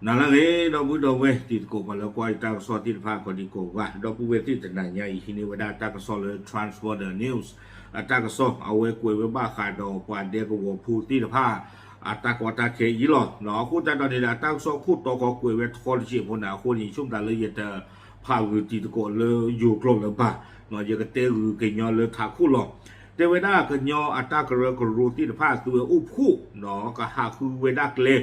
နၤလၢအဂ့ၤ ဒီပုၢ်ဒီဝဲၢ်တံၤသကိး ပှၤလၢကွၢ်ယတၢ်ကစီၣ်သ့ၣ်တဖၣ် ကိးဒံကိးဂၤ ဒီပုၢ်ဝဲၢ်သ့ၣ်တနၤညါအံၤ ဟံးန့ၢ်ဝဲဒၣ်တၢ်ကစီၣ်လၢ Transborder News အတၢ်ကစီၣ် အဝဲကွဲးဝဲဘၣ်ဃးဒီးပှၤဒဲကဝီၤဖိသ့ၣ်တဖၣ် အတၢ်ကီတၢ်ခဲအံၤလီၤ. အဃိသတးဒီးန့ၣ်ဒီး အတၢ်ကစီၣ်ခိၣ်တီဃီကွဲးဝဲထီတစဲးဖိန့ၣ်အဃိန့ၣ် ဆိကမိၣ်သးလၢယတဖးဂုာ်တံၤသကိးလၢယိၤကျိာ်လၢၤဘၣ်, ယကတဲဂုာ်ကညီလၢထးခိၣ်လီၤ. တဲဝဲဒၣ်ကညီအတၢ်ကရၢကရိသ့ၣ်တဖၣ် သုဝဲအိၣ်ဖှိၣ် ကဟးဃုဝဲဒၣ်ကျဲ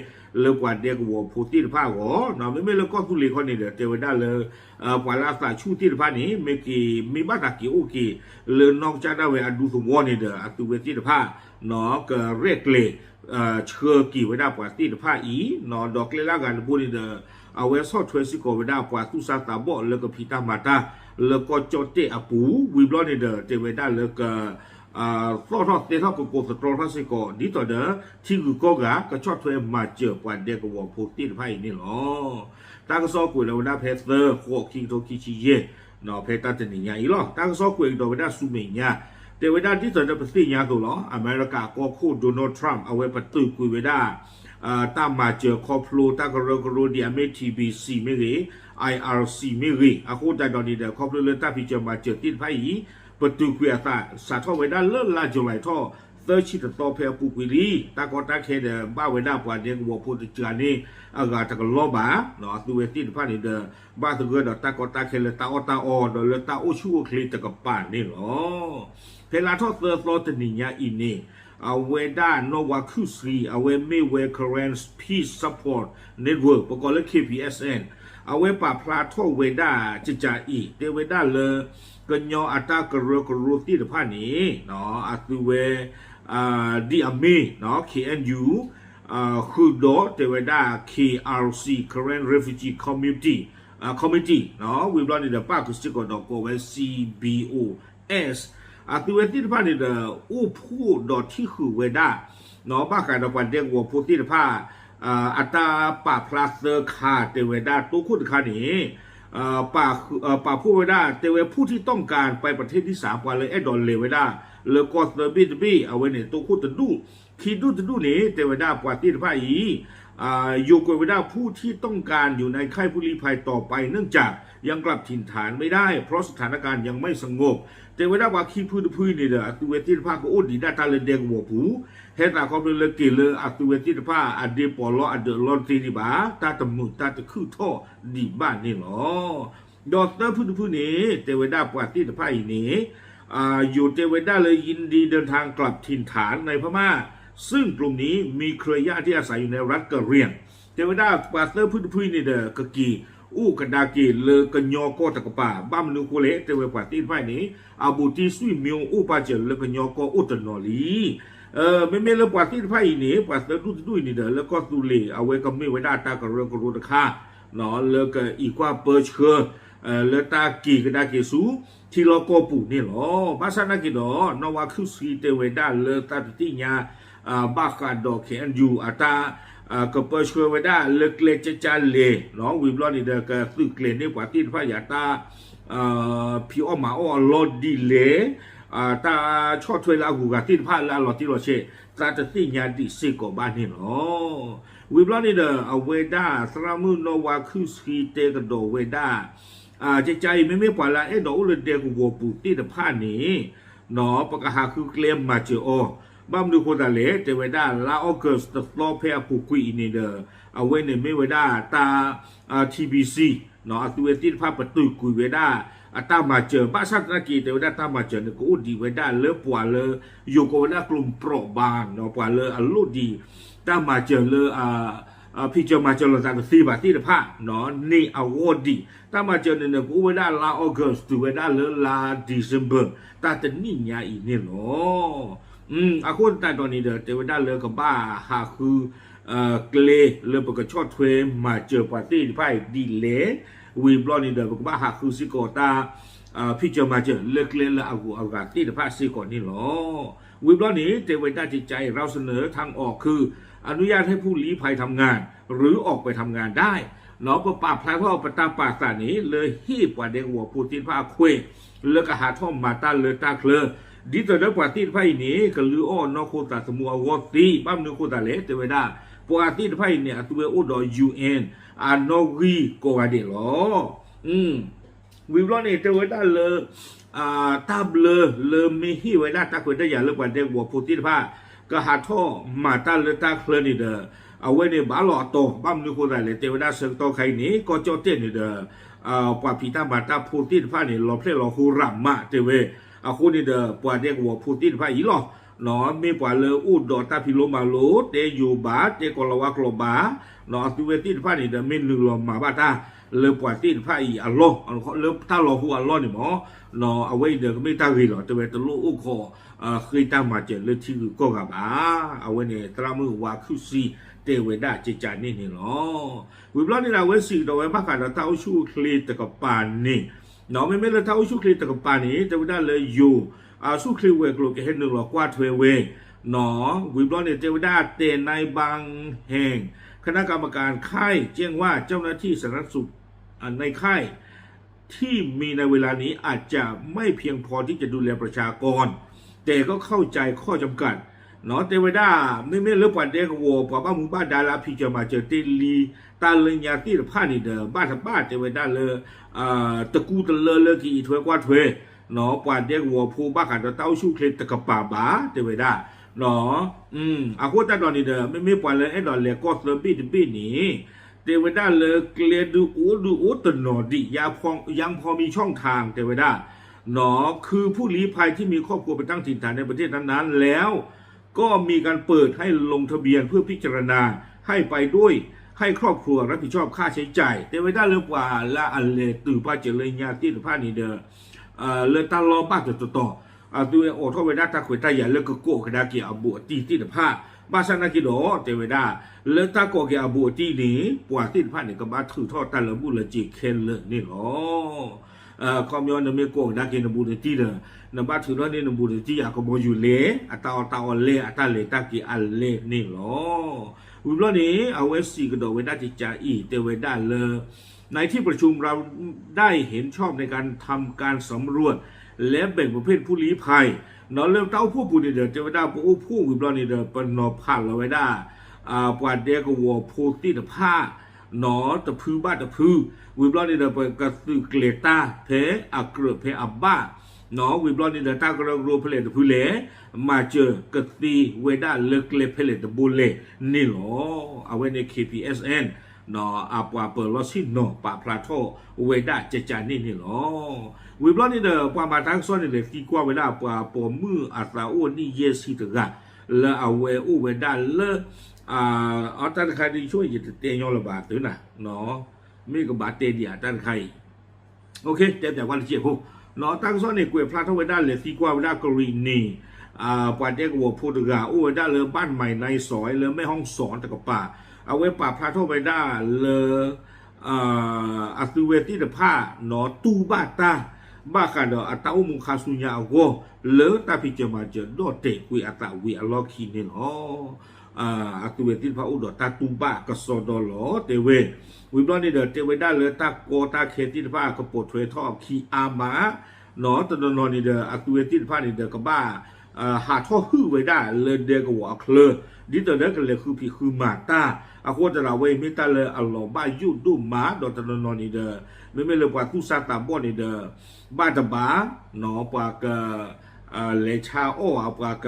လၢပှၤဒဲကဝီၤဖိသ့ၣ်တဖၣ်အဂီၢ်, မ့မ့ၢ်လၢကီၢ်သူလ့ၤခီန့ၣ်ဒီး တဲဝဲဒၣ်လၢ ပှၤလၢအသးဆူၣ်သ့ၣ်တဖၣ်န့ၣ် မ့ၢ်က့ၤ မ့ၢ်ဘၣ်သးက့ၤအိၣ်က့ၤ လၢနီၢ်ကစၢ်ဒၣ်ဝဲအဒူသဝီန့ၣ်ဒီး အသုဝဲသ့ၣ်တဖၣ် ကရဲၣ်ကျဲၤ ဆှၢက့ၤဝဲဒၣ်ပှၤသ့ၣ်တဖၣ်အံၤ, ဒီးကျဲလၢအဂၤတဘိန့ၣ်ဒီး အဝဲဆီၣ်ထွဲစ့ၢ်ကီးဝဲဒၣ်ပှၤသူၣ်စၢ်သးဘီၣ်လၢကဖံးတၢ်မၤတၢ် လၢကီၢ်ကၠီၣ်တဲၣ်အပူၤ, ဝံၤဘျီန့ၣ်ဒီး တဲဝဲဒၣ်လၢက သီၣ်ထီၣ်သဲထီၣ်ကကိးသတြီထီၣ်စ့ၢ်ကီး ဒ်သိးဒီး ထံဂုၤကီၢ်ဂၤ ကဆီၣ်ထွဲမၤစၢၤပှၤဒဲကဝီၤဖိသ့ၣ်တဖၣ်အံၤန့ၣ်လီၤ. တၢ်ကစီၣ်ကွဲးလီၤဝဲဒၣ်ဖဲသၢ ဃိး ခံကထိခံဆံယဲၢ် ဖဲတၢ်တနံၤညါအံၤလီၤ. တၢ်ကစီၣ်ကွဲးကဒီးဝဲဒၣ်ဆူမဲာ်ညါ, တဲဝဲဒၣ်ဒ်သိးဒီးပသ့ၣ်ညါအသိးလီၤ. အမဲရကၤကီၢ်ခိၣ် Donald Trump အဝဲပတုာ်ကွံာ်ဝဲဒၣ် တၢ်မၤစၢၤခီဖျိတၢ်ကရၢကရိဒ်အမ့ၢ် TBC မ့ၢ်ဂ့ၤ, IRC မ့ၢ်ဂ့ၤ, အဃိသတးဒီးန့ၣ်ဒီး ခီဖျိလၢတၢ်ဖံးစၢၤမၤစၢၤသ့ၣ်တဖၣ်အံၤ ပတုာ်ကွံာ်အသး စးထီၣ်ဝဲဒၣ်လၢလါ July ထီၣ် သၢဆံတသီဖဲအပူၤကွံာ်လံ. တၢ်ကီတၢ်ခဲဒီး ဘၣ်ဝဲဒၣ်ပှၤဒဲကဝီၤဖိတစှၤန့ၣ် အဂၤတကလီၤဘၣ်, အသုဝဲသ့ၣ်တဖၣ်န့ၣ်ဒီး ဘၣ်သဂၢၢ်ဒီးတၢ်ကီတၢ်ခဲလၢတၢ်အီၣ်တၢ်အီ ဒီးလၢတၢ်အိၣ်ဆူၣ်အိၣ်ချ့တကပၤန့ၣ်လီၤ. ဖဲလါထီၣ်သၢသီတနံၤညါအံၤန့ၣ် အဝဲဒၣ်နီၢ်ဝါခုၣ်ဆှံ အဝဲမ့ၢ်ဝဲ Karen Peace Support Network ပကိးလၢ K P S N အဝဲပာ်ဖျါထီၣ်ဝဲဒၣ်ကကအံၤ တဲဝဲဒၣ်လၢ ကညီအတၢ်ကရၢကရိသ့ၣ်တဖၣ်န့ၣ် အသုဝဲ ဒ်အမ့ၢ် K N U ဃုာ်ဒီးတဲဝဲဒၣ် K R C Karen Refugee Community Committee ဝံၤဘျီန့ၣ်ဒီး ပၣ်ဃုာ်စ့ၢ်ကီးဒီးကိးဝဲ C B O S အသုဝဲသ့ၣ်တဖၣ်န့ၣ်ဒီး အိၣ်ဖှိၣ်ဒီးထံၣ်ဃုာ်ဝဲဒၣ် ဘၣ်ဃးဒီးပှၤဒဲကဝီၤဖိသ့ၣ်တဖၣ် အတၢ်ပာ်ဖျါသၢခါ တဲဝဲဒၣ်တိခိၣ်တခါန့ၣ် ပာ်ဖှိၣ်ဝဲဒၣ် တဲဝဲ ผู้ที่ต้องการไปประเทศที่สาม ပှၤလၢအဲၣ်ဒိးလဲၤဝဲဒၣ် လၢကီၢ်သၢဘ့ၣ်တဘ့ၣ် အဝဲန့ၣ် တိခိၣ်တဒူၣ်, ခံဒူၣ်တဒူၣ်န့ၣ် တဲဝဲဒၣ်ပှၤသ့ၣ်တဖၣ်အံၤ ယိၤကွဲးဝဲဒၣ် ผู้ที่ต้องการอยู่ในค่ายผู้ลี้ภัยต่อไป เนื่องจากยังกลับถิ่นฐานไม่ได้ เพราะสถานการณ์ยังไม่สงบ တဲဝဲဒၣ်ပှၤခံဖုတဖုအံၤန့ၣ်ဒီး အသုဝဲသ့ၣ်တဖၣ်ကအိၣ်ဒံးဒၣ်တၢ်လၢဒဲကဝီၤပူၤ, ဟဲသးခီဖျိလၢက့ၤလၢအသုဝဲသ့ၣ်တဖၣ်အဒ့ပီးလီအဒၢးလီတသ့ဒံးဘၣ်, တၢ်တမုာ်တၢ်တခုၣ်ထီၣ်ဒံးဘၣ်န့ၣ်လီၤ. ဒီးသၢဖုတဖုန့ၣ် တဲဝဲဒၣ်ပှၤသ့ၣ်တဖၣ်အံၤန့ၣ် ယိၤတဲဝဲဒၣ်လၢ ยินดีเดินทางกลับถิ่นฐานในพม่า ซึ่งกลุ่มนี้มีเครือญาติที่อาศัยอยู่ในรัฐกะเหรี่ยง တဲဝဲဒၣ်ပှၤသၢဖုတဖုအံၤန့ၣ်ဒီး ကက့ၤအိၣ်ကဒါက့ၤလၢကညီကီၢ်တကပၤ, ဘၣ်မနုၤအဃိလဲၣ် တဲဝဲပှၤသ့ၣ်တဖၣ်အံၤန့ၣ် အဘူးတံၢ်ဆွေမျိုးအိၣ်ပာ်စၢၤလၢကညီကီၢ်အိၣ်တနီၤလံ. မ့မ့ၢ်လၢပှၤသ့ၣ်တဖၣ်အံၤန့ၣ် ပှၤသၢဒူၣ်တဒူၣ်အံၤန့ၣ်ဒီး လၢကီၢ်သူလ့ၤ အဝဲကမ့ၢ်ဝဲဒၣ်တၢ်ကရၢကရိတခါ လၢကအံးကွၢ်ပၢဆှၢ လၢတၢ်က့ၤကဒါက့ၤဆူ ထံလီၢ်ကီၢ်ပူၤန့ၣ်လီၤ. ဘၣ်ဆၣ်သနာ်က့ဒီး နီၢ်ဝါခုၣ်ဆှံတဲဝဲဒၣ်လၢတၢ်တသ့ၣ်ညါ ဘၣ်ဃးဒီး K N U အတၢ် ကပၢဆှၢဝဲဒၣ်လၢကျဲကၠၢ်ကၠၢ်လဲၣ် ဝံၤဘျီန့ၣ်ဒီး ကသုးကျဲၤန့ၢ်ပှၤသ့ၣ်တဖၣ်ယၤတၢ် ဖံးအီၣ်မၤအီၣ်အလီၢ်ဒ်လဲၣ်, တၢ်ဆီၣ်ထွဲလၢအဂုၤအဂၤသ့ၣ်တဖၣ်လၢအလီၤတံၢ်လီၤဆဲး သးတသ့ၣ်ညါဒံးစ့ၢ်ကီးဘၣ်န့ၣ်လီၤ. ဝံၤဘျီန့ၣ်ဒီး အဝဲဒၣ်သရၣ်မုၣ်နီၢ်ဝါခုၣ်ဆှံတဲကဒီးဝဲဒၣ် ကကါအံၤ မ့မ့ၢ်ပှၤလၢအအဲၣ်ဒိးအိၣ်လၢဒဲကဝီၤပူၤသ့ၣ်တဖၣ်န့ၣ် ပကဟးဃုကျဲမၤစၢၤအီၤ, ဘၣ်မနုၤအဃိသတးလဲၣ် တဲဝဲဒၣ်လါ August တသီဖဲအပူၤကွံာ်အံၤန့ၣ်ဒီး အဝဲန့ၣ်မ့ၢ်ဝဲဒၣ်တၢ် T B C အသုဝဲသ့ၣ်တဖၣ်ပတုာ်ကွံာ်ဝဲဒၣ် အတၢ်မၤစၢၤ ဘၣ်ဆၣ်သနာ်က့ တဲဝဲဒၣ်တၢ်မၤစၢၤန့ၣ် ကအိၣ်ဒံးဝဲဒၣ်လၢပှၤလၢ ယိၤကိးဝဲဒၣ် กลุ่มเปราะบาง ပှၤလၢအလိၣ်ဒံး တၢ်မၤစၢၤလၢ ဖံးစၢၤမၤစၢၤလိာ်သးတသ့ဘၣ်သ့ၣ်တဖၣ် န့ၢ်အဂီၢ်ဒံး တၢ်မၤစၢၤန့ၣ်န့ၣ် ကအိၣ်ဝဲဒၣ်လါ August တုၤဝဲဒၣ်လၢလါ December တၢ်တနံၣ်ညါအံၤန့ၣ်လီၤ. အဃိသတးဒီးန့ၣ်ဒီး တဲဝဲဒၣ်လၢကဘၣ်ဟးဃု ကျဲလၢပကဆီၣ်ထွဲမၤစၢၤပှၤသ့ၣ်တဖၣ်အံၤဒ်လဲၣ်, ဝံၤဘျီန့ၣ်ဒီး ပကဘၣ်ဟးဃုစ့ၢ်ကီးတၢ် ဖံးစၢၤမၤစၢၤလၢကျဲလၢအဂုၤအဂၤသ့ၣ်တဖၣ်စ့ၢ်ကီးန့ၣ်လီၤ. ဝံၤဘျီန့ၣ် တဲဝဲဒၣ်ကကါအံၤ เราเสนอทางออกคือ อนุญาตให้ผู้ลี้ภัยทำงาน หรือออกไปทำงานได้ ပပာ်ဖျါထီၣ်ပတၢ်ပာ်သးန့ၣ် လၢဟ့ၣ်ပှၤဒဲကဝီၤဖိသ့ၣ်တဖၣ်အခွင့် လၢကဟးထီၣ်မၤတၢ်လၢတၢ်ချၢ ဒ်သိးဒီးပှၤသ့ၣ်တဖၣ်အံၤန့ၣ် ကလုၢ်အီၣ်နီၢ်ခိသးသမူအဂီၢ်သ့, ဘၣ်မနုၤအဃိသတးလဲၣ် တဲဝဲဒၣ် ပှၤသ့ၣ်တဖၣ်အံၤန့ၣ် အသုဝဲအိၣ်ဒီး ယူၣ်အၣ် အနီၣ်ဂံၢ်ကိးဂၤဒဲးလီၤ. ဝံၤဘျီန့ၣ် တဲဝဲဒၣ်လၢ တၢ်ဘျၢလၢမ့ၢ်ဟ့ၣ်ဝဲဒၣ်တၢ်ခွဲးတၢ်ယာ်လၢပှၤဒဲကဝီၤဖိသ့ၣ်တဖၣ် ကဟးထီၣ်မၤတၢ်လၢတၢ်ချၢန့ၣ်ဒီး အဝဲန့ၣ်ဘၣ်လီၤအတီၤ, ဘၣ်မနုၤအဃိသတးလဲၣ် တဲဝဲဒၣ်ဆၢကတီၢ်ခါအံၤန့ၣ် ကီၢ်ကၠီၣ်တဲၣ်န့ၣ်ဒီး ပှၤဖံးတၢ်မၤတၢ်ဖိသ့ၣ်တဖၣ်န့ၣ် လီၤဖျဲၣ်လီၤဟိရးမး တဲဝဲ, အဃိန့ၣ်ဒီး ပှၤဒဲကဝီၤဖိသ့ၣ်တဖၣ်အံၤလီၤ မ့ၢ်ပှၤလၢအိၣ်ဒီးတၢ်ဖံးလိမၤလိ တဲယိၤဘၣ် တဲကီၤလၤဝါကျိာ်ဘၣ်, အသုဝဲသ့ၣ်တဖၣ်န့ၣ်ဒီး မ့ၢ်နုာ်လီၤမၤဘၣ်တၢ် လၢပှၤသ့ၣ်တဖၣ်အံၤအလီၢ်, လၢတၢ်လီၤဟိအလီၢ်န့ၣ်မ့ၢ် အဝဲအံၤဒီးကမ့ၢ်တၢ်ဂ့ၤလီၤ တဲဝဲ တလိၣ်အိၣ်ခိး ဃ့တၢ်မၤစၢၤလၢထံဂုၤကီၢ်ဂၤဘၣ်. အဝဲန့ၣ် သရၣ်မုၣ်ဝါခုၣ်စံ တဲဝဲဒၣ်ကကန့ၣ်န့ၣ်လီၤ. ဝံၤဘျီန့ၣ်ဒီး အဝဲစံးကဒီးဝဲဘၣ်ဃးဒီးတၢ်အိၣ်ဆူၣ်အိၣ်ချ့တကပၤန့ၣ်, မ့မ့ၢ်လၢတၢ်အိၣ်ဆူၣ်အိၣ်ချ့တကပၤန့ၣ် တဲဝဲဒၣ်လၢယိၤ အဆူၣ်ချ့ဝဲၤကျိၤကဟဲနုာ်လီၤကွၢ်ထွဲဝဲ, ဝံၤဘျီန့ၣ် တဲဝဲဒၣ် แต่ในบางแห่ง คณะกรรมการค่ายแจ้งว่าเจ้าหน้าที่สาธารณสุข ในค่าย ที่มีในเวลานี้อาจจะไม่เพียงพอที่จะดูแลประชากร แต่ก็เข้าใจข้อจำกัด တဲဝဲဒၣ် မ့မ့ၢ်လၢပှၤဒဲကဝီၤ ပှၤဘၣ်မူဘၣ်ဒါလၢအဖံးစၢၤမၤစၢၤတ့ၢ်လံ တၢ်လၢညါသ့ၣ်တဖၣ်န့ၣ်ဒီး ဘၣ်တဘၣ်တဲဝဲဒၣ်လၢ တကူတလၢလၢကအံးထွဲကွၢ်ထွဲ ပှၤဒဲကဝီၤဖိဘၣ်ဃးဒီးတၢ်အိၣ်ဆူၣ်အိၣ်ချ့တကပၤဘၣ် တဲဝဲဒၣ် အဃိသတးဒီးန့ၣ်ဒီး မ့မ့ၢ်ပှၤလၢအဲၣ်ဒိးလဲၤကီၢ်သၢဘ့ၣ်တဘ့ၣ်န့ၣ် တဲဝဲဒၣ်လၢကျဲဒုးအိၣ်ဒုးအိၣ်တနီၤဒံး ยังพอมีช่องทาง တဲဝဲဒၣ် คือผู้ลี้ภัยที่มีครอบครัวไปตั้งถิ่นฐานในประเทศนั้นๆแล้ว ก็มีการเปิดให้ลงทะเบียนเพื่อพิจารณาให้ไปด้วย ให้ครอบครัวรับผิดชอบค่าใช้จ่าย တဲဝဲဒၣ်လၢပှၤလၢအလဲၤတုၤပာ်စၢၤလၢညါသ့ၣ်တဖၣ်န့ၣ်ဒီး လၢတၢ်လီၢ်ဘၣ်တတီၤတီၤ အသုဝဲအိးထီၣ်ဝဲဒၣ်တၢ်ခွဲးတၢ်ယာ်လၢကကိးကဒါက့ၤအဘူးအတံၢ်သ့ၣ်တဖၣ် ဘၣ်ဆၣ်နာ်က့ဒီး တဲဝဲဒၣ် လၢတၢ်ကိးက့ၤအဘူးအတံၢ်န့ၣ် ပှၤသ့ၣ်တဖၣ်န့ၣ် ကဘၣ်ထုးထီၣ်တၢ်လၢဘူၣ်လၢစ့ၤခဲလၢာ်န့ၣ်လီၤ. ခီပညီ နမ့ၢ်ကိးကဒါက့ၤနဘူးနတံၢ်ဒီး နဘၣ်ထုးထီၣ်န့ၢ်နဘူးနတံၢ်အကဘီယူၤလဲၣ် အတၢ်အီၣ်တၢ်အီလဲၣ် အတၢ်လဲၤတၢ်က့ၤအလဲၣ်န့ၣ်လီၤ. ဝံၤဘျီန့ၣ် အဝဲစံးကဒီးဝဲဒၣ်ကကအံၤ တဲဝဲဒၣ်လၢ ในที่ประชุมเราได้เห็นชอบในการทำการสำรวจและแบ่งประเภทผู้ลี้ภัย လၢတၢ်အိၣ်ဖှိၣ်ပူၤန့ၣ်ဒီး တဲဝဲဒၣ်ပအိၣ်ဖှိၣ်ဝံၤဘျီန့ၣ်ဒီး ပနီၤဖးလီၤဝဲဒၣ် ပှၤဒဲကဝီၤဖိသ့ၣ်တဖၣ် တဖုဘၣ်တဖု ဝံၤဘျီန့ၣ်ဒီး ပကသုးကျဲၤတၢ်ဖဲအကြၢးဖဲအဘၣ် ဝံၤဘျီန့ၣ်ဒီး တၢ်ကရၢကရိဖဲလဲၣ်တဖုလဲၣ် မၤစၢၤကသ့ဝဲဒၣ်လၢကျဲဖဲလဲၣ်တဘိလဲၣ်န့ၣ်လီၤ. အဝဲန့ၣ် KPSN အပှၤပၢၤလီၢ်ဆ့ၣ်နီၤ ပာ်ဖျါထီၣ်ဝဲဒၣ်ကကန့ၣ်န့ၣ်လီၤ. ဝံၤဘျီန့ၣ်ဒီး ပှၤမၤတၢ်ကစီၣ်န့ၣ် လဲၤသံကွၢ်ဝဲဒၣ်ပှၤပိာ်မုၣ်အသးအိၣ်နံၣ်ယဲၢ်ဆံတဂၤ လၢအဝဲအိၣ်ဝဲဒၣ်လၢ အတၢ်တခါဒ်ဆိၣ် ယတတဲညီလၢၤဘၣ်သုနၤ မ့ၢ်ကဘၣ်တဲဒံးအတၢ်တခါအံၤ တဲပၠးကွၢ်တစဲးဖိ တၢ်ကစီၣ်န့ၣ် ကွဲးဖျါထီၣ်ဝဲဒၣ်လဲၤသံကွၢ်ဝဲဒၣ်ကရံၣ်နံၣ် ပှၤဒဲကဝီၤဖိတဂၤ အိၣ်ဝဲဒၣ်လၢ บ้านใหม่นายสอย လၢแม่ฮ่องสอน တကပၤ အဝဲပာ်ဖျါထီၣ်ဝဲဒၣ်လၢ အသုဝဲသ့ၣ်တဖၣ် တူၢ်ဘၣ်တၢ် ဘၣ်ဃးဒီးအတၢ်အိၣ်မူခါဆူညါအဂီၢ် လၢတၢ်ဖံးစၢၤမၤစၢၤဒီၣ်တဲာ်ကွံာ်အသးဝံၤအလီၢ်ခံန့ၣ်လီၤ. အသုဝဲသ့ၣ်တဖၣ်အိၣ်ဒီးတၢ်တူၢ်ဘၣ်ကစီဒီလီၤ တဲဝဲ ဝံၤဘျီန့ၣ်ဒီး တဲဝဲဒၣ်လၢတၢ်ကီတၢ်ခဲသ့ၣ်တဖၣ် ကပိာ်ထွဲထီၣ်အခံအါမး တနီၤနီၤန့ၣ်ဒီး အသုဝဲသ့ၣ်တဖၣ်န့ၣ်ဒီး ကဘၣ် ဟးထီၣ်ဟုၣ်ဝဲဒၣ်လၢဒဲကဝီၤအချၢ ဒ်သိးဒီးကလဲၤဃုဖံးဃုမၤတၢ် အဃိသတးဒီး အဝဲအံၤမ့ၢ်တၢ်လၢအလီၤဘၣ်ယိၣ်ဒိၣ်မး ဒီးတနီၤနီၤန့ၣ်ဒီး မ့မ့ၢ်လၢပှၤသူၣ်စၢ်သးဘီၣ်န့ၣ်ဒီး ဘၣ်တဘၣ် ပှၤက လဲၤဆါအီၣ် ပှၤက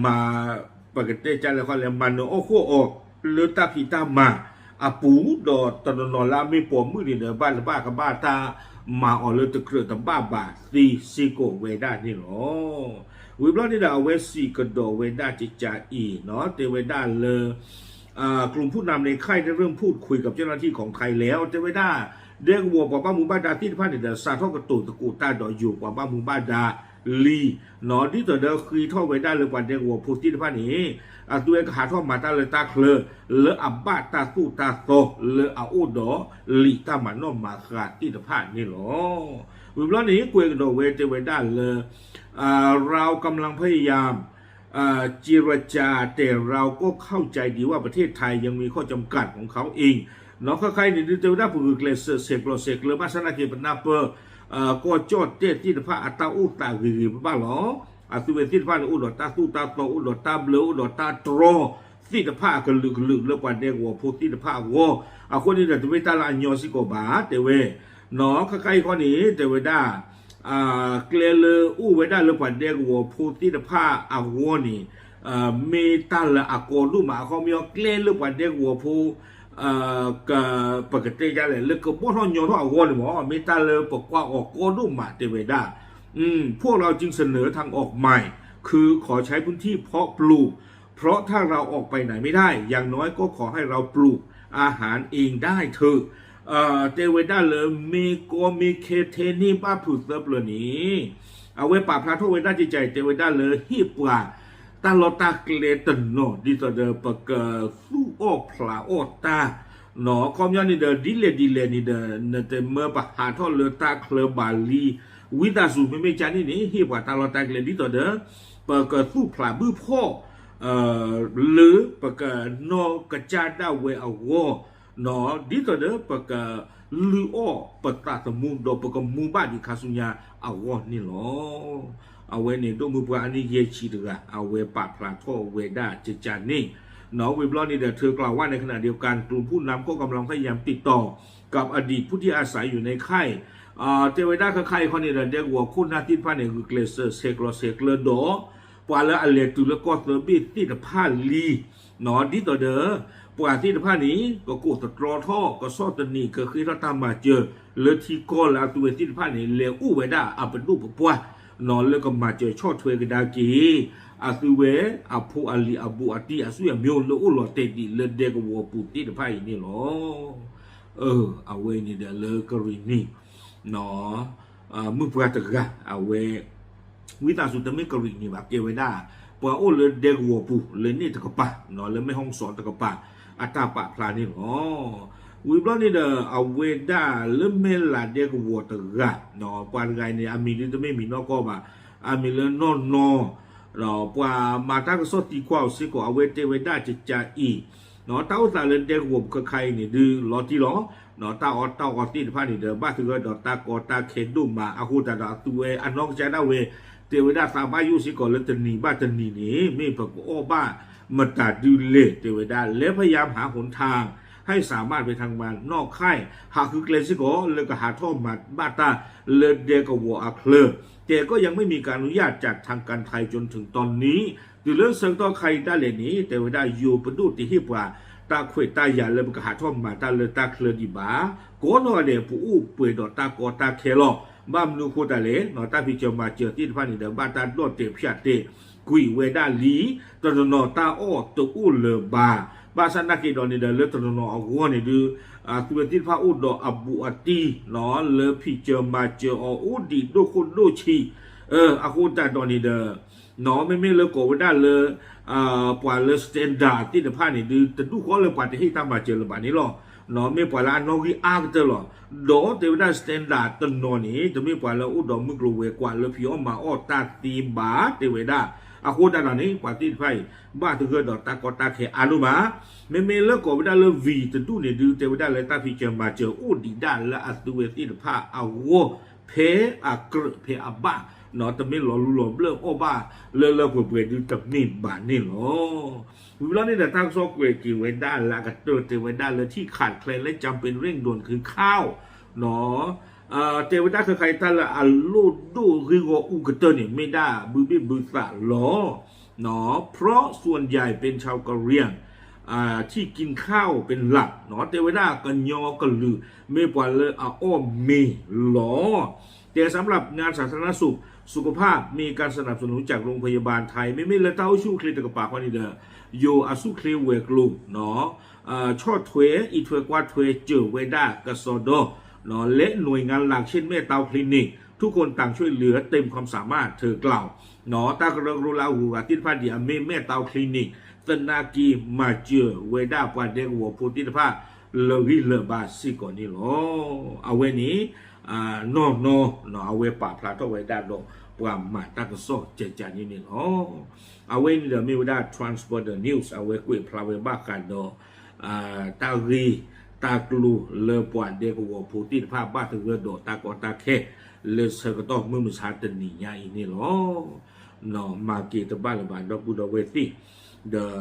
မၤ ပကတဲကလဲၤခီလဲၤမၤနၢၤအီၣ်ဃီၣ်အီၤ လၢတၢ်ဖံးတၢ်မၤအပူၤ ဒီးတနီၤနီၤလၢအမ့ၢ်ပိာ်မုၣ်န့ၣ်ဒီး ဘၣ်တဘၣ်ကဘၣ်တၢ်မၤအီၤလၢတကြၢးတဘၣ်ဘၣ်သ့စ့ၢ်ကီးဝဲဒၣ်န့ၣ်လီၤ. ဝံၤဘျီန့ၣ်ဒီး အဝဲစံးကဒီးဝဲဒၣ်ကကးအံၤ တဲဝဲဒၣ်လၢ กลุ่มผู้นำในค่ายได้เริ่มพูดคุยกับเจ้าหน้าที่ของไทยแล้ว တဲဝဲဒၣ် ဒဲကဝီၤပှၤဘၣ်မူဘၣ်ဒါသ့ၣ်တဖၣ်န့ၣ်ဒီး စးထီၣ်ကတိၤသကိးတၢ်ဒီးယိၤပှၤဘၣ်မူဘၣ်ဒါလံ ဒ်သိးဒီးဃ့ထီၣ်ဝဲဒၣ်လၢပှၤဒဲကဝီၤဖိသ့ၣ်တဖၣ်န့ၣ် အသုဝဲကဟးထီၣ်မၤတၢ်လၢတၢ်ချၢ လၢအဘၣ်တၢ်သိၣ်တၢ်သီလၢအအိၣ်ဒီးလံာ်တၢ်မၤနီၣ်မၤဃါသ့ၣ်တဖၣ်န့ၣ်လီၤ. ဝံၤဘျီန့ၣ် ကွဲးကဒီးဝဲတဲဝဲဒၣ်လၢ เรากำลังพยายาม เจรจา แต่เราก็เข้าใจดีว่าประเทศไทยยังมีข้อจำกัดของเขาเอง နီၢ်ခါခါအံၤန့ၣ် ဒုးတဲဝဲဒၣ်ပဂုာ်ကျဲးစၢးဆဲးကျိးဆဲးကျၢ ဘၣ်ဆၣ်သနာ်က့ ပနၢ်ပၢၢ် ကီၢ်ကၠီၣ်တဲၣ်သ့ၣ်တဖၣ်အတၢ်အိၣ်သးဂ့ၤဂ့ၤဘၣ်ဘၣ်လီၤ. အသုဝဲသ့ၣ်တဖၣ်န့ၣ် အိၣ်ဒီးတၢ်သိၣ်တၢ်သီ အိၣ်ဒီးတၢ်ဘျၢ အိၣ်ဒီးတၢ်တြီသ့ၣ်တဖၣ် အကလုာ်ကလုာ်လၢပှၤဒဲကဝီၤဖိသ့ၣ်တဖၣ်အဂီၢ်, အဃိန့ၣ်ဒီး တမ့ၢ်တၢ်လၢအညီစ့ၢ်ကီးဘၣ် တဲဝဲ နီၢ် ခဲခါအံၤခီန့ၣ် တဲဝဲဒၣ် ကျဲလၢအိၣ်ဝဲဒၣ်လၢပှၤဒဲကဝီၤဖိသ့ၣ်တဖၣ်အဂီၢ်န့ၣ် မ့ၢ်တၢ်လၢအကီဒိၣ်မး အခီပညီ ကျဲလၢပှၤဒဲကဝီၤဖိ ပကတဲဒ်လဲၣ် လၢကဘီၣ်ထီၣ်ညီထီၣ်အဂီၢ်န့ၣ်မ့ၢ် မ့ၢ်တၢ်လၢပကွၢ်အီၤကီဒိၣ်မး တဲဝဲဒၣ် พวกเราจึงเสนอทางออกใหม่ คือขอใช้พื้นที่เพาะปลูก เพราะถ้าเราออกไปไหนไม่ได้ อย่างน้อยก็ขอให้เราปลูกอาหารเองได้เถอะ တဲဝဲဒၣ်လၢ မ့ၢ်ကီမ့ၢ်ခဲထဲန့ၢ်ဘၣ်ဖုးသၢပျၢၤန့ၣ် အဝဲပာ်ဖျါထီၣ်ဝဲဒၣ်ကကဲအံၤ တဲဝဲဒၣ်လၢဟ့ၣ်ပှၤတၢ်လီၢ်တၢ်ကျဲတနီၤ ဒ်သိးဒီးပကသူၣ်အီၣ်ဖျးအီၣ်တၢ် နီၢ် အခီပညီန့ၣ်ဒီး ဒ်လဲၣ်ဒ်လဲၣ်န့ၣ်ဒီး နတမၢပဟးထီၣ်လၢတၢ်ချၢဘၣ်လံ ဝံသးစူၤ မ့မ့ၢ်ကန့ၣ်န့ၣ် ဟ့ၣ်ပှၤတၢ်လီၢ်တၢ်ကျဲ ဒ်သိးဒီး ပကသူၣ်ဖျးဘုၣ်ဖီၣ် လၢပကနီၢ်ကစၢ်ဒၣ်ဝဲအဂီၢ် နီၢ် ဒ်သိးဒီးပကလုၢ်အီၣ်ပသးသမူ ဒီးပကမူဘၣ်ဒံးခါဆူညါအဂီၢ်န့ၣ်လီၤ. အဝဲန့ၣ်ဒိၣ်မုၢ်ပှၢ်အနံၣ်ယဲၢ်ဆံတဂၤ အဝဲပာ်ဖျါထီၣ်ဝဲဒၣ်ကကန့ၣ် နီၢ် ဝံၤဘျီန့ၣ်ဒီး ထၢကျါဝဲန့ၣ် ขณะเดียวกัน กลุ่มผู้นำก็กำลังพยายามติดต่อกับอดีตผู้ที่อาศัยอยู่ในค่าย တဲဝဲဒၣ်ခဲခါအံၤခီန့ၣ်ဒီး ဒဲကဝီၤခိၣ်နၢ်သ့ၣ်တဖၣ်န့ၣ် ဂုာ်ကျဲးစၢးဆဲးကျိးဆဲးကျၢဒီး ပှၤလၢအလဲၤတုၤလၢကီၢ်သၢဘ့ၣ်သ့ၣ်တဖၣ်လံ နီၢ် ဒ်သိးဒီး ပှၤသ့ၣ်တဖၣ်န့ၣ် ကကိးသတြီထီၣ် ကဆီၣ်သနံး ကဃ့ထီၣ်တၢ်မၤစၢၤ လၢထံကီၢ်လၢအသုဝဲသ့ၣ်တဖၣ်န့ၣ် လဲၤအိၣ်ဝဲဒၣ်အပဒိၣ်ပပှၢ် နီၢ် လၢကမၤစၢၤဆီၣ်ထွဲကဒါက့ၤ အသုဝဲအဖိအလံၤအဘူးအတံၢ် အဆွေအမျိုး လၢအိၣ်လီၤတဲာ်ဒံးလၢဒဲကဝီၤပူၤသ့ၣ်တဖၣ်အံၤန့ၣ်လီၤ. အဝဲန့ၣ်ဒီးလၢကရံၣ်နံၣ် မုၢ်ပှၢ်တဂၤ အဝဲ ဝံသးစူၤ တမ့ၢ်ကရံၣ်နံၣ်ဘၣ် ကဲဝဲဒၣ် ပှၤအိၣ်လၢဒဲကဝီၤပူၤ လၢန့ၣ်တကပၤ လၢမဲၣ်ဟီၣ်စီတကပၤ အတၢ်ပာ်ဖျါန့ၣ်လီၤ. ဝံၤဘျီန့ၣ်ဒီး အဝဲဒၣ်လၢမဲၢ်လးဒဲကဝီၤတဂၤ ပှၤတဂၤအံၤန့ၣ် အမံၤဒုတမ့ၢ်မံၤနီၢ်ကီၢ်ဘၣ် အမံၤလၢနီၢ်နီၢ် ပှၤမၤတၢ်ကစီၣ်သံကွၢ်အီၤစ့ၢ်ကီး အဝဲတဲဝဲဒၣ်ကကးအံၤ တၢ်အိၣ်သးလၢဒဲကဝီၤပူၤခဲခါအံၤန့ၣ် ဒုးလီၤတံၢ်လီၤ. တၢ်အီၣ်တၢ်အီသ့ၣ်တဖၣ်န့ၣ်ဒီး ဘၣ်သဂၢၢ်ဒီးတၢ်ကီတၢ်ခဲဒိၣ်မး အဃိသတးဒီး အသုဝဲအနီၢ်ကစၢ်ဒၣ်ဝဲ တဲဝဲဒၣ်သးဘၣ်ယိၣ်စ့ၢ်ကီးလၢတနံၤဘၣ်တနံၤန့ၣ် မ့ၢ်ပကအီၣ်ဘၣ်မတၤဒုလဲၣ် တဲဝဲဒၣ် และพยายามหาหนทางให้สามารถไปทำงานนอกค่าย ဟးဃုကျဲစ့ၢ်ကီး လၢကဟးထီၣ်မၤဘၣ်တၢ်လၢဒဲကဝီၤအချၢ แต่ก็ยังไม่มีการอนุญาตจากทางการไทยจนถึงตอนนี้ တုၤလၢဆၢကတီၢ်ခဲအံၤဒၣ်လဲာ်န့ၣ် တဲဝဲဒၣ် ယိၤပဒိၣ်တဟ့ၣ်ပှၤတၢ်ခွဲးတၢ်ယာ်လၢပကဟးထီၣ်မၤတၢ်လၢတၢ်ချၢဒံးဘၣ်. ကိးနီၢ်ဂၤဒဲး ပအိၣ်ပှဲၤဒီးတၢ်ကီတၢ်ခဲလီၤ. ဘၣ်မနုၤအဃိသတးလဲၣ် တၢ်ဖံးစၢၤမၤစၢၤသ့ၣ်တဖၣ်န့ၣ်ဒီး ဘၣ်တၢ်ဒီၣ်တဲာ်ဖၠးတဲာ်ကွံာ်ဝဲဒၣ်လံ တနီၤနီၤတၢ်အီၣ်တအိၣ်လၢၤဘၣ်. ဘၣ်ဆၣ်နာ်က့ဒီးန့ၣ်ဒီး လၢတနီၤနီၤအဂီၢ်န့ၣ်ဒုး အသုဝဲသ့ၣ်တဖၣ်အိၣ်ဒီးအဘူးအတံၢ် လၢဖံးစၢၤမၤစၢၤအီၤအိၣ်ဒံးဒိၣ်ခိၣ်ဒိၣ်ဆံး အဃိသတးဒီးန့ၣ်ဒီး မ့မ့ၢ်လၢကိးဝဲဒၣ်လၢ ပှၤလၢ standard သ့ၣ်တဖၣ်န့ၣ်ဒုး တဒူၣ်ဃီလၢပှၤတဟ့ၣ်တၢ်မၤစၢၤလၢၤဘၣ်န့ၣ်လီၤ. မ့ၢ်ပှၤလၢအနီၣ်ဂံၢ်အါကတၢၢ်လီၤ. ဒီးတဲဝဲဒၣ် standard တနီၤန့ၣ် တမ့ၢ်ပှၤလၢအိၣ်ဒီးမုၢ်ကျိၤဝဲၤကွာ်လၢဖံးအီၣ်မၤအီၣ်တၢ်သ့ဘၣ် တဲဝဲဒၣ်. အဃိသတးဒီးန့ၣ် ပှၤသ့ၣ်တဖၣ်အံၤ ဘၣ်သဂၢၢ်ဒီးတၢ်ကီတၢ်ခဲအါဒိၣ်မး မ့မ့ၢ်လၢကိးဝဲဒၣ်လၢ V တဒူၣ်န့ၣ်ဒုး တဲဝဲဒၣ်လၢတၢ်ဖံးစၢၤမၤစၢၤအိၣ်ဒံးဒၣ်လၢအသုဝဲသ့ၣ်တဖၣ်အဂီၢ် ဖဲအကြၢးဖဲအဘၣ် တမ့ၢ်လီၤလူလီၤဘျၢၣ်အီၣ်ဘၣ်လၢလၢပှဲၤပှဲၤဒုးတမ့ၢ်ဘၣ်န့ၣ်လီၤ. ဝံၤဘျီန့ၣ်ဒီး တၢ်ကစီၣ်ကွဲးက့ၤဝဲဒၣ်လၢအကတၢၢ်တဲဝဲဒၣ်လၢ ထံၣ်ခးတချဲလၢ ကၠၢပ့ၤရ့ၣ်ဒိၣ်ခုခါ တဲဝဲဒၣ်ခဲခါအံၤ တၢ်လၢအလိၣ်ဒိၣ်ဂ့ၢ်ဂီၢ်အူကတၢၢ်န့ၣ် မ့ၢ်ဒၣ်ဘုဘ့ၣ်ဘုသးလီၤ. เพราะส่วนใหญ่เป็นชาวกะเหรี่ยง ที่กินข้าวเป็นหลัก တဲဝဲဒၣ်ကညီကလုာ် မ့ၢ်ပှၤလၢအအီၣ်မ့ၤလီၤ. แต่สำหรับงานสาธารณสุข สุขภาพ มีการสนับสนุนจากโรงพยาบาลไทย မ့မ့ၢ်လၢတၢ်အိၣ်ဆူၣ်အိၣ်ချ့တကပၤဃီန့ၣ်ဒီး ယိၤအဆူၣ်ချ့ဝဲၤကျိၤ ဆီၣ်ထွဲ အံးထွဲကွၢ်ထွဲ စၢၤဝဲဒၣ်ကစီဒီ และหน่วยงานหลัก เช่น แม่เตาคลินิก ทุกคนต่างช่วยเหลือเต็มความสามารถ เธอกล่าว တၢ်ကရၢကရိလၢအဂုၤအဂၤသ့ၣ်တဖၣ်ဒ်အမ့ၢ် แม่เตาคลินิก သနာ်က့မၤစၢၤဝဲဒၣ်ပှၤဒဲကဝီၤဖိသ့ၣ်တဖၣ် လၢာ်ဂံၢ်လၢာ်ဘါစ့ၢ်ကီးန့ၣ်လီၤ. အဝဲန့ၣ် နီၢ်နီၢ် အဝဲပာ်ဖျါထီၣ်ဝဲဒၣ်ဒီးပှၤမၤတၢ်ကစီၣ်ကကန့ၣ်န့ၣ်လီၤ. အဝဲန့ၣ်ဒီးမ့ၢ်ဝဲဒၣ် Transporter News အဝဲကွဲးဖျါဝဲဘၣ်ဃးဒီး တၢ်ဂ့ၢ်တၢ်ကျိၤလၢပှၤဒဲကဝီၤဖိသ့ၣ်တဖၣ်ဘၣ်သဂၢၢ်ဒီးတၢ်ကီတၢ်ခဲ လၢဆၢကတီၢ်မုၢ်မဆါတနံၤညါအံၤန့ၣ်လီၤ. မၤက့ၤတဘၣ်လၢၤဘၣ် ဒီပုၢ်ဒီဝဲၢ်သ့ၣ်, ဒီး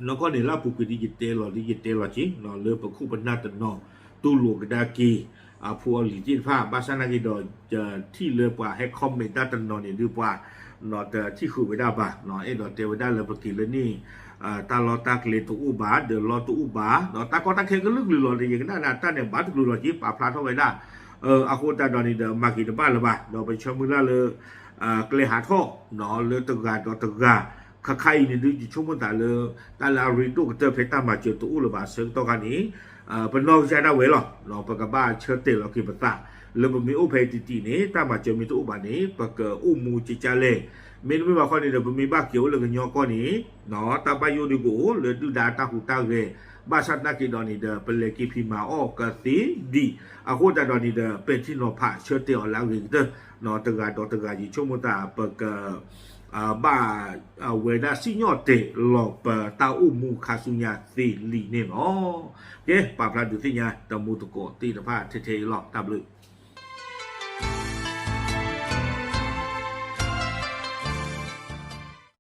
နီၢ်ကီၢ်န့ၣ် လၢအပူၤကွံာ်ဒ်ယတဲလီၤ ဒ်ယတဲလီၤက့ၤ လၢပခိၣ်ပနၢ်တနီၤ တူၢ်လိာ်ကဒါက့ၤ အဖိအလံၤသ့ၣ်တဖၣ် ဘၣ်ဆၣ်နာ်က့ၤဒီး ယထံၣ်လၢပှၤဟဲ comment တၢ်တနီၤန့ၣ်ဒုးပှၤ တထံၣ်ဃုာ်ဝဲဒၣ်ဘၣ်, အဲၣ်ဒိးတဲဝဲဒၣ်လၢပက့ၤလၢန့ၣ် တၢ်လီၢ်တၢ်ကျဲတအိၣ်ဘၣ် ဒီးလီၢ်တအိၣ်ဘၣ် ဒီးတၢ်ကီတၢ်ခဲကလုာ်ကလုာ်လီၤန့ၣ် ယကနၣ်ဒၣ်တၢ်န့ၣ်ဘၣ်တကလုာ်လီၤက့ၤ ပာ်ဖျါထီၣ်ဝဲဒၣ် အဃိသတးဒီးန့ၣ်ဒီး မၤက့ၤတဘၣ်လၢၤဘၣ် ဒီးပဆၢမုၢ်လၢ်လၢ ကျဲဟးထီၣ် လၢတဂၤဒီးတဂၤ ခါခါအံၤန့ၣ်ဒုး ယဆိကမိၣ်သးလၢ တၢ်လၢအရ့ဒိၣ်ကတၢၢ်ဖဲတၢ်မၤစၢၤတအိၣ်လၢၤဘၣ်အဆၢကတီၢ်ခါန့ၣ် ပနီၢ်ကစၢ်ဒၣ်ဝဲလီၤ. ပကဘၣ်ဆၢတဲာ်လီၤက့ၤပသး လၢပမ့ၢ်အိၣ်ဖဲတံၢ်တံၢ်န့ၣ် တၢ်မၤစၢၤမ့ၢ်တအိၣ်ဘၣ်န့ၣ် ပကအိၣ်မူကကလဲၣ်. မ့တမ့ၢ်ဘၣ်ခီန့ၣ်ဒီး ပမ့ၢ်ဘၣ်က့ၤအိၣ်လၢကညီကီၢ်န့ၣ် တၢ်ဘၣ်ယိၣ်ဒုးကအိၣ်လၢဒုၣ်ဒါတၢ်ဟူးတၢ်ဂဲၤ ဘၣ်ဆၣ်သနာ်က့ဒီးန့ၣ်ဒီး ပလဲၤက့ၤဖံးမၤအီၣ်ကသ့ဒံး. အဃိသတးဒီးန့ၣ်ဒီး ပဲာ်ထံနီၤဖးဆၢတဲာ်အီၤလၢအဂ့ၤကတၢၢ် တဂၤဒီးတဂၤ ယဆိကမိၣ်သး ပက ဘၣ်ဝဲဒၣ်စံၣ်ညီၣ်တဲာ်လီၤပတၢ်အိၣ်မူခါဆူညါသ့လံန့ၣ်လီၤ. ကဲ ပာ်ဖျါဒုးသ့ၣ်ညါတမူတကိးသ့ၣ်တဖၣ်ထဲထဲအံၤလီၤ. တၢ်ဘျုး